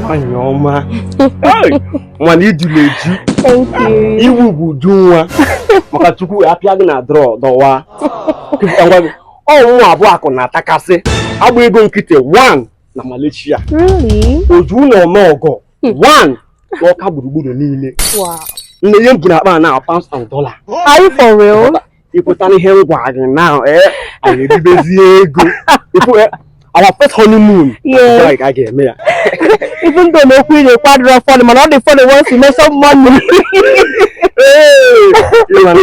Nwanyị ọma. Hey! Mana ijuru eju. Thank you. Iwu bụ uju nwa. Maka Chukwu apịa gị na drọ dọwa. Ngwa gị, ọ mụ abụọ akụ na-atakasị. Agba ego nkịtị 1 na Malaysia. Really? Oju ụlọ ọmọgọ 1 n'Ọka gburugburu niile. Wow. Nne ihe m bu n'akpa na pounds and dollar. Are you for real? Ịpụta n'ihe m gwa gị now, anyị eribezie ego. Ifu, our first honeymoon. Yes. Dubai ka a ga-eme ya. Even though na okwu ị na-ekwu adịrọ funny, mana ọ dị funny once you mention money. Ee, ịma na,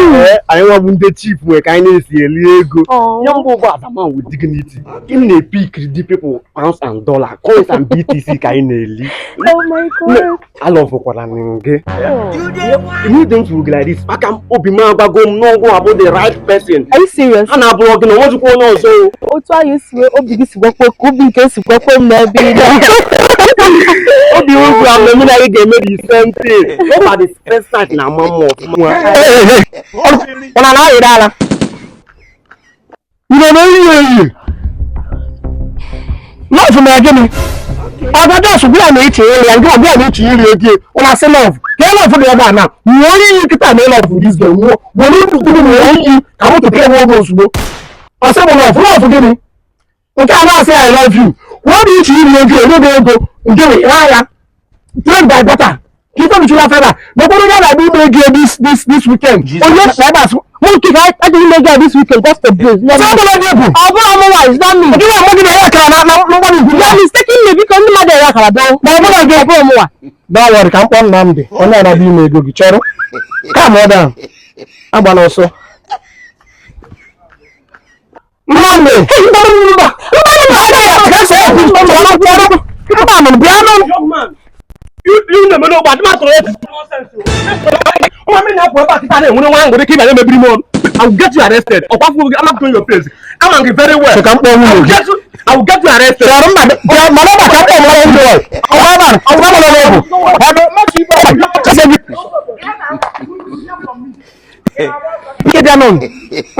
anyị nwa bụ ndị chief nwere ka anyị na-esi eli ego. Aw. Ya mbụ bụ as a man with dignity. Ị na-epick the people pounds and dollar, coins and BTC ka anyị na-eli. Oh my God. Alọvụkwara m gị. Oh. Ihe dị m furu gị like this, aka m obi m agbago m n'ọgwụ abụ the right person. Are you serious? Ha na-abụrọ gị na onwezikwa onye ọzọ o. Otu anyị si wee obi gị si gwakwa ka obi nke si gwakwa m n'ebe ị nọ. Obi ugwu a mgbe mụ na gị ga-eme the same thing. Ọ ma the first night na ama mma ọfụma. Ọ na-ayịrị ala. Ị na-eyi eyi. Love na gịnị? Ọga jos bịa na iche iri ya, nke bịa na iche iri ego, ọ na-asị love. Ka e love dị ebe a na nwụọ iyi nkịta na love this girl nwụọ. Were ibukwuru nwụọ iyi ka moto pịa nwa oge ozugbo. Ọ sị bụ love, love gịnị? Nke a na-asị I love you. Kwuo dị iche iri ego, ego ego, nke wee ya. Trade by barter. Ka ife mechiri afọ ebe a. N'okporo onye na-agba ime ego this weekend. Onye na ebe asụ. Mụ nke ka adịghị ime ego this weekend, God forbid. Sị ọ bụla gị bụ. Ọ bụrụ mụ nwa, it's not me. Gị na-amụ gị na-enye akara na mgbada igwu. You are mistaking me biko ndị mmadụ ere akara bịa. Ma ọ bụla gị. Ọ bụrụ mụ nwa. Don't worry, ka m kpọọ Nnamdị onye na-abịa ime ego gị chọrọ. Calm down. Agbala ọsọ. Nnamdị! Mba mba mba mba mba. Young man, you na-eme n'ogbe adịm atụrụ egwu. Nwa m na-apụ ebe a kịta na-enwere nwa aṅụrị ka ị bịara emebiri m ọnụ. I will get you arrested. Ọkwa fụ gị, I'm not going your place. Ama m gị very well. Ka m kpọọ nwunye gị. I will get you arrested. Chọrọ mba bịa mana ọ ka m kpọọ nwunye gị. Ọkwa ebe a, ọkwa ebe a bụ. Nke bịa nụ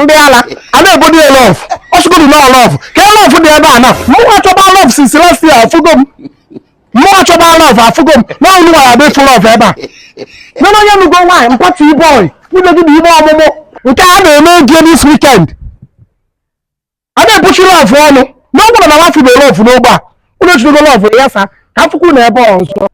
ndị ala a na-ebodo ya love ọsụgodu na love ka love dị ebe a na mụnwa chọba love since last year afụgo m mụnwa chọba love afụgo m na ọnụ nwara abịa ịfụ love ebe a mana onye nugo nwaanyị mpati boy nwunye gị bụ ime ọmụmụ nke a na-eme ego this weekend a na-ebuchi love ọnụ na ọ gwara na nwafụ bụ love n'ogbe a ụlọ echigo love ya sa ka afụkwu na ebe ọzọ.